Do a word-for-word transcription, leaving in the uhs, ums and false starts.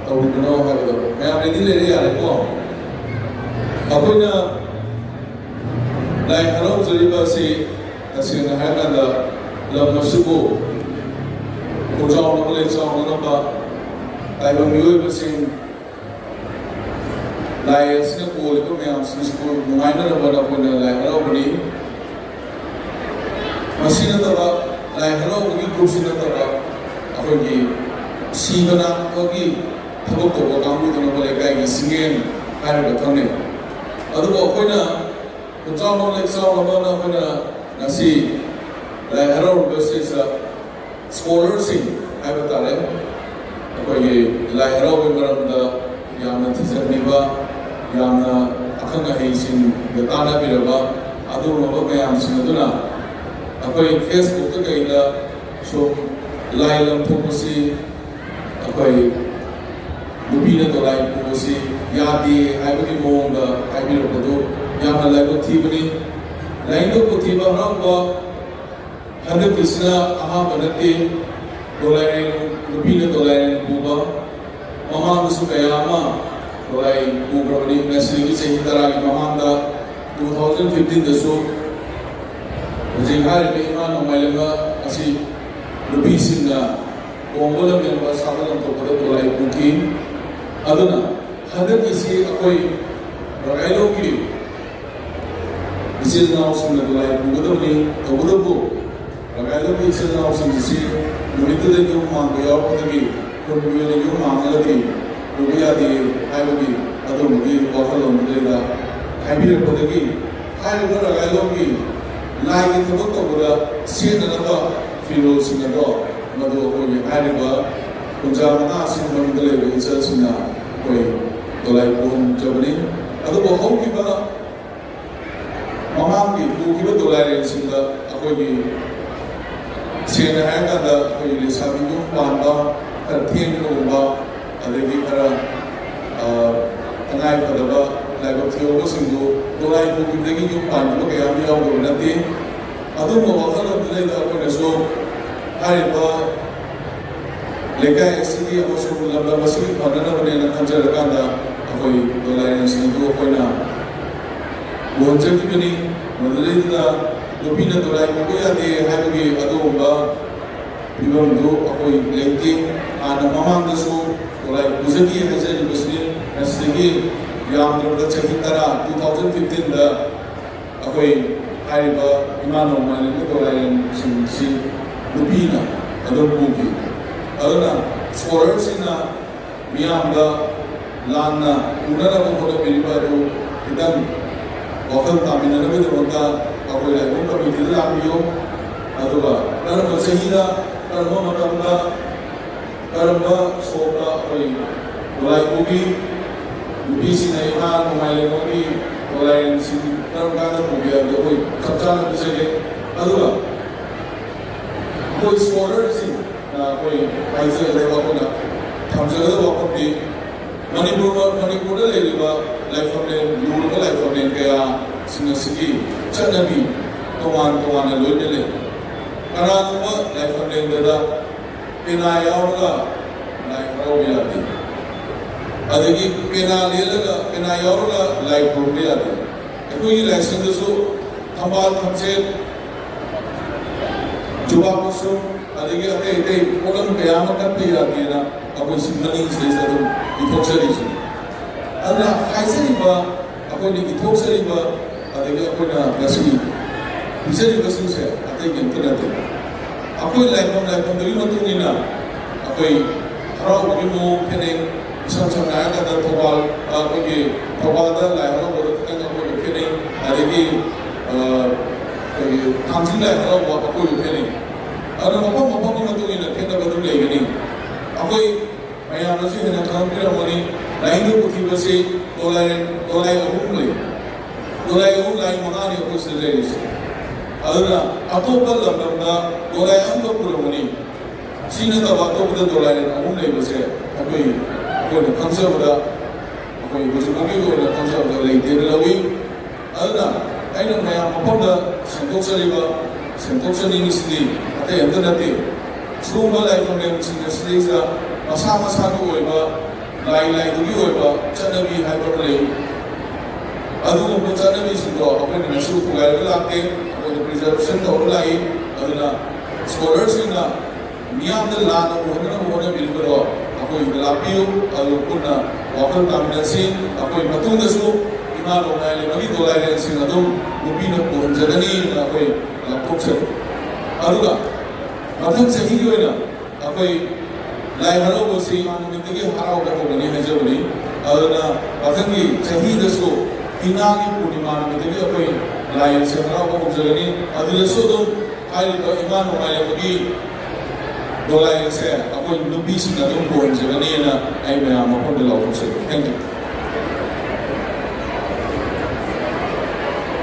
ꯇꯧꯔꯤꯕꯅꯣ ꯍꯥꯏꯕꯗꯣ ꯃꯌꯥꯝ ꯔꯦꯗꯤ ꯂꯩꯔꯦ, ꯌꯥꯔꯦꯀꯣ? ꯑꯩꯈꯣꯏꯅ ꯂꯥꯏ ꯍꯔꯥꯎꯖꯔꯤꯕ ꯑꯁꯤ ꯇꯁꯦꯡꯅ ꯍꯥꯏꯔꯀꯥꯟꯗ ꯂꯝ ꯑꯁꯤꯕꯨ ꯈꯣꯡꯖꯥꯎꯅꯕ ꯂꯩ ꯆꯥꯎꯅꯅꯕ ꯇꯥꯏꯕꯪ ꯃꯤꯑꯣꯏꯕꯁꯤꯡ ꯂꯥꯏ ꯑꯁꯤꯅ ꯀꯣꯜꯂꯤꯕ ꯃꯌꯥꯝꯁꯤꯡꯁꯤꯕꯨ ꯅꯨꯡꯉꯥꯏꯅꯅꯕ ꯑꯩꯈꯣꯏꯅ ꯂꯥꯏ ꯍꯔꯥꯎꯕꯅꯤ꯫ ꯃꯁꯤ ꯅꯠꯇꯕ, ꯂꯥꯏ ꯍꯔꯥꯎꯕꯒꯤ ꯒ꯭ꯔꯨꯞꯁꯤ ꯅꯠꯇꯕ, ꯑꯩꯈꯣꯏꯒꯤ ꯁꯤꯕ ꯅꯥꯕꯒꯤ ꯊꯕꯛ ꯇꯧꯕ ꯀꯥꯡꯕꯨꯗꯨꯅ ꯑꯩꯈꯣꯏ ꯂꯩꯀꯥꯏꯒꯤ ꯁꯤꯡꯒꯦꯟ ꯍꯥꯏꯔꯒ ꯈꯪꯅꯩ꯫ ꯑꯗꯨꯕꯨ ꯑꯩꯈꯣꯏꯅ ꯈꯨꯟꯖꯥꯎꯅ ꯂꯩ ꯆꯥꯎꯅꯕꯅ ꯑꯩꯈꯣꯏꯅ ꯉꯁꯤ ꯂꯥꯏ ꯍꯔꯥꯎꯔꯤꯕ ꯑꯁꯤꯗ ꯁ꯭ꯀꯣꯂꯔꯁꯤꯡ ꯍꯥꯏꯕ ꯇꯥꯔꯦ, ꯑꯩꯈꯣꯏꯒꯤ ꯂꯥꯏ ꯍꯔꯥꯎꯕꯒꯤ ꯃꯔꯝꯗ ꯌꯥꯝꯅ ꯊꯤꯖꯤꯟꯕꯤꯕ, ꯌꯥꯝꯅ ꯑꯈꯪ ꯑꯍꯩꯁꯤꯡꯒ ꯇꯥꯟꯅꯕꯤꯔꯕ ꯑꯗꯨꯒꯨꯝꯂꯕ ꯃꯌꯥꯝꯁꯤꯡ ꯑꯗꯨꯅ ꯑꯩꯈꯣꯏ ꯐꯦꯁꯕꯨꯛꯇ ꯀꯩꯗ ꯁꯨꯝ ꯂꯥꯏ ꯂꯝ ꯊꯣꯛꯄꯁꯤ ꯑꯩꯈꯣꯏ ꯅꯨꯄꯤꯅ ꯗꯣꯂꯥꯏ ꯄꯨꯕꯁꯤ ꯌꯥꯗꯦ ꯍꯥꯏꯕꯒꯤ ꯃꯑꯣꯡꯗ ꯍꯥꯏꯕꯤꯔꯛꯄꯗꯨ ꯌꯥꯝꯅ ꯂꯥꯏꯕꯛ ꯊꯤꯕꯅꯤ꯫ ꯂꯥꯏꯅꯤꯡꯊꯧ ꯄꯨꯊꯤꯕ ꯍꯔꯥꯎꯕ ꯍꯟꯗꯛꯀꯤꯁꯤꯅ ꯑꯍꯥꯟꯕ ꯅꯠꯇꯦ꯫ ꯗꯣꯂꯥꯏ, ꯅꯨꯄꯤꯅ ꯗꯣꯂꯥꯏ ꯄꯨꯕ ꯃꯃꯥꯡꯗꯁꯨ ꯀꯌꯥ ꯑꯃ ꯗꯣꯂꯥꯏ ꯄꯨꯈ꯭ꯔꯕꯅꯤ꯫ ꯉꯁꯤꯗꯒꯤ ꯆꯍꯤ ꯇꯔꯥꯒꯤ ꯃꯃꯥꯡꯗ, ꯇꯨ ꯊꯥꯎꯖꯟ ꯐꯤꯐꯇꯤꯟꯗꯁꯨ ꯍꯧꯖꯤꯛ ꯍꯥꯏꯔꯤꯕ ꯏꯃꯥ ꯅꯣꯡꯃꯥꯏꯂꯦꯝꯕ ꯑꯁꯤ ꯅꯨꯄꯤꯁꯤꯡꯅ ꯇꯣꯡꯕ ꯂꯝꯖꯦꯟꯕ ꯁꯥꯕ ꯂꯝꯊꯣꯛꯄꯗ ꯗꯣꯂꯥꯏ ꯄꯨꯈꯤ꯫ ꯑꯗꯨꯅ ꯍꯟꯗꯛꯀꯤꯁꯤ ꯑꯩꯈꯣꯏ ꯔꯒꯥꯏꯂꯣꯡꯒꯤ ꯏꯆꯤꯜ ꯏꯅꯥꯎꯁꯤꯡꯅ ꯗꯣꯂꯥꯏ ꯄꯨꯒꯗꯕꯅꯤ꯫ ꯇꯧꯕꯇꯕꯨ ꯔꯒꯥꯏꯂꯣꯡꯒꯤ ꯏꯆꯤꯜ ꯏꯅꯥꯎꯁꯤꯡ ꯑꯁꯤ ꯅꯨꯃꯤꯠꯇꯨꯗ ꯌꯨꯝ ꯃꯥꯡꯕ ꯌꯥꯎꯔꯛꯄꯗꯒꯤ ꯈꯨꯟꯒꯤ ꯑꯣꯏꯅ ꯌꯨꯝ ꯃꯥꯡꯉꯒꯗꯤ ꯄꯨꯕ ꯌꯥꯗꯦ ꯍꯥꯏꯕꯒꯤ ꯑꯗꯨꯒꯨꯝꯕꯒꯤ ꯋꯥꯈꯜꯂꯣꯟꯗꯨꯗꯩꯗ ꯍꯥꯏꯕꯤꯔꯛꯄꯗꯒꯤ ꯍꯥꯏꯔꯤꯕ ꯔꯒꯥꯏꯂꯣꯡꯒꯤ ꯂꯥꯏꯒꯤ ꯊꯕꯛ ꯇꯧꯕꯗ ꯁꯤꯖꯤꯟꯅꯅꯕ ꯐꯤꯔꯣꯜꯁꯤꯡ ꯑꯗꯣ ꯃꯗꯨ ꯑꯩꯈꯣꯏꯒꯤ ꯍꯥꯏꯔꯤꯕ ꯀꯨꯟꯖꯥ ꯃꯉꯥ ꯑꯁꯤꯒꯤ ꯃꯅꯨꯡꯗ ꯂꯩꯕ ꯏꯆꯜꯁꯤꯡꯅ ꯑꯩꯈꯣꯏ ꯗꯣꯂꯥꯏ ꯄꯨꯍꯟꯖꯕꯅꯤ꯫ ꯑꯗꯨꯕꯨ ꯍꯧꯈꯤꯕ ꯃꯃꯥꯡꯒꯤ ꯄꯨꯈꯤꯕ ꯗꯣꯂꯥꯏꯔꯦꯜꯁꯤꯡꯗ ꯑꯩꯈꯣꯏꯒꯤ ꯁꯦꯡꯅ ꯍꯥꯏꯔꯀꯥꯟꯗ ꯑꯩꯈꯣꯏꯒꯤ ꯂꯩꯁꯥꯕꯤ ꯌꯨꯝ ꯄꯥꯟꯕ ꯈꯔ ꯊꯦꯡꯅ ꯂꯨꯍꯣꯡꯕ, ꯑꯗꯒꯤ ꯈꯔ, ꯑ, ꯇꯉꯥꯏ ꯐꯗꯕ ꯂꯥꯏꯕꯛ ꯊꯤꯍꯧꯕꯁꯤꯡꯗꯨ ꯗꯣꯂꯥꯏ ꯄꯨꯈꯤꯕꯗꯒꯤ ꯌꯨꯝ ꯄꯥꯟꯈꯤꯕ ꯀꯌꯥ ꯑꯃ ꯌꯥꯎꯗꯕ ꯅꯠꯇꯦ꯫ ꯑꯗꯨꯒꯨꯝꯕ ꯋꯥꯈꯜꯂꯣꯟꯗꯨꯗꯩꯗ ꯑꯩꯈꯣꯏꯅꯁꯨ ꯍꯥꯏꯔꯤꯕ ꯂꯩꯀꯥꯏ ꯑꯁꯤꯒꯤ ꯑꯃꯁꯨꯡ ꯂꯝꯗꯝ ꯑꯁꯤꯒꯤ ꯐꯅꯅꯕꯅꯦꯅ ꯈꯟꯖꯔꯀꯥꯟꯗ ꯑꯩꯈꯣꯏ ꯗꯣꯂꯥꯏꯔꯦꯟꯁꯤꯡ ꯑꯗꯨ ꯑꯩꯈꯣꯏꯅ ꯎꯍꯟꯖꯈꯤꯕꯅꯤ꯫ ꯃꯗꯨꯗꯩꯗꯨꯗ ꯅꯨꯄꯤꯅ ꯗꯣꯂꯥꯏ ꯄꯨꯕ ꯌꯥꯗꯦ ꯍꯥꯏꯕꯒꯤ ꯑꯗꯨꯒꯨꯝꯕ ꯐꯤꯕꯝꯗꯨ ꯑꯩꯈꯣꯏ ꯂꯩꯇꯦ꯫ ꯍꯥꯟꯅ ꯃꯃꯥꯡꯗꯁꯨ ꯗꯣꯂꯥꯏ ꯄꯨꯖꯈꯤ ꯍꯥꯏꯖꯔꯤꯕꯁꯤꯅꯤ꯫ ꯃꯁꯤꯗꯒꯤ ꯌꯥꯝꯗ꯭ꯔꯕꯗ ꯆꯍꯤ ꯇꯔꯥ, two thousand fifteen ꯗ ꯑꯩꯈꯣꯏ ꯍꯥꯏꯔꯤꯕ ꯏꯃꯥ ꯅꯣꯡꯃꯥꯏꯂꯦꯝꯕꯤ ꯗꯣꯂꯥꯏꯔꯦꯟꯁꯤꯡꯁꯤ ꯅꯨꯄꯤꯅ ꯑꯗꯨꯝ ꯄꯨꯈꯤ꯫ ꯑꯗꯨꯅ ꯁ꯭ꯀꯣꯂꯔꯁꯤꯡꯅ ꯃꯤꯌꯥꯝꯗ ꯂꯥꯟꯅ ꯎꯅꯅꯕ ꯍꯣꯠꯅꯕꯤꯔꯤꯕ ꯑꯗꯨ ꯈꯤꯇꯪ ꯋꯥꯈꯜ ꯇꯥꯃꯤꯟꯅꯅꯕꯒꯤꯗꯃꯛꯇ ꯑꯩꯈꯣꯏ ꯂꯥꯏꯕꯨꯡ ꯀꯃꯤꯇꯤꯗ ꯂꯥꯛꯄꯤꯌꯨ꯫ ꯑꯗꯨꯒ ꯀꯔꯝꯕ ꯆꯍꯤꯗ, ꯀꯔꯝꯕ ꯃꯇꯝꯗ, ꯀꯔꯝꯕ ꯁꯣꯛꯇ ꯑꯩꯈꯣꯏ ꯗꯣꯂꯥꯏ ꯄꯨꯕꯤ, ꯅꯨꯄꯤꯁꯤꯡꯅ ꯏꯃꯥ ꯅꯣꯡꯃꯥꯏꯂꯦꯝꯕꯒꯤ ꯗꯣꯂꯥꯏꯔꯦꯟꯁꯤꯡ ꯀꯔꯝ ꯀꯥꯟꯗ ꯄꯨꯒꯦ ꯍꯥꯏꯕꯗꯣ ꯑꯩꯈꯣꯏ ꯆꯞ ꯆꯥꯅ ꯄꯤꯖꯒꯦ꯫ ꯑꯗꯨꯒ ꯑꯩꯈꯣꯏ ꯁ꯭ꯀꯣꯂꯔꯁꯤꯡ ꯑꯩꯈꯣꯏ ꯍꯥꯏꯖꯒꯗꯕ, ꯑꯩꯈꯣꯏꯅ ꯊꯝꯖꯒꯗꯕ ꯋꯥꯐꯝꯗꯤ ꯃꯅꯤꯄꯨꯔ, ꯃꯅꯤꯄꯨꯔꯗ ꯂꯩꯔꯤꯕ ꯂꯥꯏꯐꯝꯂꯦꯟ, ꯂꯨꯔꯕ ꯂꯥꯏꯐꯝꯂꯦꯟ ꯀꯌꯥꯁꯤꯡ ꯑꯁꯤꯒꯤ ꯆꯠꯅꯕꯤ ꯇꯣꯉꯥꯟ ꯇꯣꯉꯥꯟꯅ ꯂꯣꯏꯅ ꯂꯩ꯫ ꯀꯅꯥꯒꯨꯝꯕ ꯂꯥꯏꯐꯝꯂꯦꯟꯗꯨꯗ ꯄꯦꯅꯥ ꯌꯥꯎꯔꯒ ꯂꯥꯏ ꯍꯔꯥꯎꯕ ꯌꯥꯗꯦ꯫ ꯑꯗꯒꯤ ꯄꯦꯅꯥ ꯂꯦꯜꯂꯒ, ꯄꯦꯅꯥ ꯌꯥꯎꯔꯒ ꯂꯥꯏ ꯈꯨꯔꯨꯝꯕ ꯌꯥꯗꯦ꯫ ꯑꯩꯈꯣꯏꯒꯤ ꯂꯥꯏꯁꯪꯗꯁꯨ ꯊꯝꯕꯥꯜ ꯊꯝꯆꯦꯠ, ꯖꯨꯕꯥ ꯀꯨꯁꯨꯝ, ꯑꯗꯒꯤ ꯑꯇꯩ ꯑꯇꯩ ꯄꯣꯠꯂꯝ ꯀꯌꯥ ꯑꯃ ꯀꯠꯄ ꯌꯥꯗꯦꯅ ꯑꯩꯈꯣꯏ ꯁꯤ ꯃꯅꯤꯡꯁꯤꯗꯩꯁꯤꯗ ꯑꯗꯨꯝ ꯏꯊꯣꯛꯆꯔꯤꯁꯤꯅꯤ꯫ ꯑꯗꯨꯅ ꯍꯥꯏꯖꯔꯤꯕ, ꯑꯩꯈꯣꯏꯅ ꯏꯊꯣꯛꯆꯔꯤꯕ, ꯑꯗꯒꯤ ꯑꯩꯈꯣꯏꯅ ꯉꯁꯤ ꯄꯤꯖꯔꯤꯕꯁꯤꯡꯁꯦ ꯑꯇꯩꯒꯤ ꯑꯝꯇ ꯅꯠꯇꯦ꯫ ꯑꯩꯈꯣꯏ ꯂꯥꯏꯐꯝ ꯂꯥꯏꯐꯝꯗꯨꯒꯤ ꯃꯇꯨꯡ ꯏꯟꯅ ꯑꯩꯈꯣꯏ ꯍꯔꯥꯎꯕꯒꯤ ꯃꯑꯣꯡ ꯈꯦꯠꯅꯩ꯫ ꯏꯁꯝ ꯁꯝꯅ ꯍꯥꯏꯔꯀꯥꯟꯗ ꯊꯧꯕꯥꯜ, ꯑꯩꯈꯣꯏꯒꯤ ꯊꯧꯕꯥꯜꯗ ꯂꯥꯏ ꯍꯔꯥꯎꯕꯗ ꯈꯤꯇꯪ ꯑꯩꯈꯣꯏꯒ ꯈꯦꯠꯅꯩ꯫ ꯑꯗꯒꯤ, ꯑ, ꯑꯩꯈꯣꯏꯒꯤ ꯊꯥꯡꯖꯤꯡ ꯂꯥꯏ ꯍꯔꯥꯎꯕ ꯑꯩꯈꯣꯏꯒ ꯈꯦꯠꯅꯩ꯫ ꯑꯗꯨꯅ ꯃꯐꯝ ꯃꯐꯝꯒꯤ ꯃꯇꯨꯡ ꯏꯟꯅ ꯈꯦꯠꯅꯕ ꯑꯗꯨꯝ ꯂꯩꯒꯅꯤ꯫ ꯑꯩꯈꯣꯏ ꯃꯌꯥꯝꯅꯁꯨ ꯍꯦꯟꯅ ꯈꯪꯕꯤꯔꯝꯒꯅꯤ, ꯂꯥꯏꯅꯤꯡꯊꯧ ꯄꯨꯈ꯭ꯔꯤꯕꯁꯤ ꯗꯣꯂꯥꯏ, ꯗꯣꯂꯥꯏ ꯑꯍꯨꯝ ꯂꯩ꯫ ꯗꯣꯂꯥꯏ ꯑꯍꯨꯝ, ꯂꯥꯏ ꯃꯉꯥꯅꯤ ꯑꯩꯈꯣꯏ ꯁꯤꯗ ꯂꯩꯔꯤꯁꯦ꯫ ꯑꯗꯨꯅ ꯑꯇꯣꯞꯄ ꯂꯝꯗꯝꯗ ꯗꯣꯂꯥꯏ ꯑꯃꯈꯛ ꯄꯨꯔꯝꯒꯅꯤ꯫ ꯁꯤ ꯅꯠꯇꯕ ꯑꯇꯣꯞꯄꯗ ꯗꯣꯂꯥꯏ ꯑꯍꯨꯝ ꯂꯩꯕꯁꯦ ꯑꯩꯈꯣꯏ, ꯑꯩꯈꯣꯏꯅ ꯈꯪꯖꯕꯗ, ꯑꯩꯈꯣꯏ ꯍꯧꯖꯤꯛꯐꯥꯎꯒꯤ ꯑꯣꯏꯅ ꯈꯪꯖꯕꯗ ꯂꯩꯇꯦꯅ ꯂꯧꯏ꯫ ꯑꯗꯨꯅ ꯑꯩꯅ ꯃꯌꯥꯝ ꯃꯐꯝꯗ ꯁꯦꯝꯗꯣꯛꯆꯔꯤꯕ, ꯁꯦꯝꯗꯣꯛꯆꯅꯤꯡꯉꯤꯁꯤꯗꯤ ꯑꯇꯩ ꯑꯝꯇ ꯅꯠꯇꯦ꯫ ꯁꯤꯒꯨꯝꯕ ꯂꯥꯏ ꯈꯨꯔꯨꯝꯕꯁꯤꯡ ꯑꯁꯤꯗꯩꯁꯤꯗ ꯃꯁꯥ ꯃꯁꯥꯒꯤ ꯑꯣꯏꯕ ꯂꯥꯏ ꯂꯥꯏꯗꯨꯒꯤ ꯑꯣꯏꯕ ꯆꯠꯅꯕꯤ ꯍꯥꯏꯕ ꯑꯃ ꯂꯩ꯫ ꯑꯗꯨꯒꯨꯝꯕ ꯆꯠꯅꯕꯤꯁꯤꯡꯗꯣ ꯑꯩꯈꯣꯏꯅ ꯉꯁꯤ ꯊꯨꯒꯥꯏꯔꯒ ꯂꯥꯛꯇꯦ, ꯑꯩꯈꯣꯏꯅ ꯄ꯭ꯔꯤꯖꯥꯔꯕꯦꯁꯟ ꯇꯧꯔꯒ ꯂꯥꯛꯏ꯫ ꯑꯗꯨꯅ ꯁ꯭ꯀꯣꯂꯔꯁꯤꯡꯅ ꯃꯤꯌꯥꯝꯗ ꯂꯥꯟꯅ ꯎꯍꯟꯅꯕ ꯍꯣꯠꯅꯕꯤꯔꯤꯕꯗꯣ ꯑꯩꯈꯣꯏꯗ ꯂꯥꯛꯄꯤꯌꯨ꯫ ꯑꯗꯨ ꯄꯨꯟꯅ ꯋꯥꯈꯜ ꯇꯥꯃꯤꯟꯅꯁꯤ꯫ ꯑꯩꯈꯣꯏ ꯃꯇꯨꯡꯗꯁꯨ ꯏꯃꯥ ꯅꯣꯡꯃꯥꯏ ꯂꯩꯃꯒꯤ ꯗꯣꯂꯥꯏꯔꯦꯟꯁꯤꯡ ꯑꯗꯨꯝ ꯅꯨꯄꯤꯅ ꯄꯨꯍꯟꯖꯒꯅꯤꯅ ꯑꯩꯈꯣꯏ ꯂꯥꯎꯊꯣꯛꯆꯔꯤ꯫ ꯑꯗꯨꯒ ꯃꯊꯪ ꯆꯍꯤꯒꯤ ꯑꯣꯏꯅ ꯑꯩꯈꯣꯏ ꯂꯥꯏ ꯍꯔꯥꯎꯕꯁꯤ ꯏꯃꯥ ꯅꯨꯃꯤꯠꯇꯒꯤ ꯍꯔꯥꯎꯕ ꯍꯧꯒꯅꯤ ꯍꯥꯏꯖꯕꯅꯤ꯫ ꯑꯗꯨꯅ ꯃꯊꯪꯒꯤ ꯆꯍꯤꯗꯁꯨ ꯏꯉꯥꯒꯤ ꯄꯨꯔꯅꯤꯃꯥ ꯅꯨꯃꯤꯠꯇꯒꯤ ꯑꯩꯈꯣꯏ ꯂꯥꯏ ꯑꯁꯤ ꯍꯔꯥꯎꯕ ꯍꯧꯖꯒꯅꯤ꯫ ꯑꯗꯨꯗꯁꯨ ꯑꯗꯨꯝ ꯍꯥꯏꯔꯤꯕ ꯏꯃꯥ ꯅꯣꯡꯃꯥꯏ ꯂꯩꯃꯒꯤ ꯗꯣꯂꯥꯏ ꯑꯁꯦ ꯑꯩꯈꯣꯏ ꯅꯨꯄꯤꯁꯤꯡꯅ ꯑꯗꯨꯝ ꯄꯨꯍꯟꯖꯒꯅꯤꯅ ꯑꯩ ꯃꯌꯥꯝ ꯃꯐꯝꯗ ꯂꯥꯎꯊꯣꯛꯆꯔꯤ꯫ Thank you꯫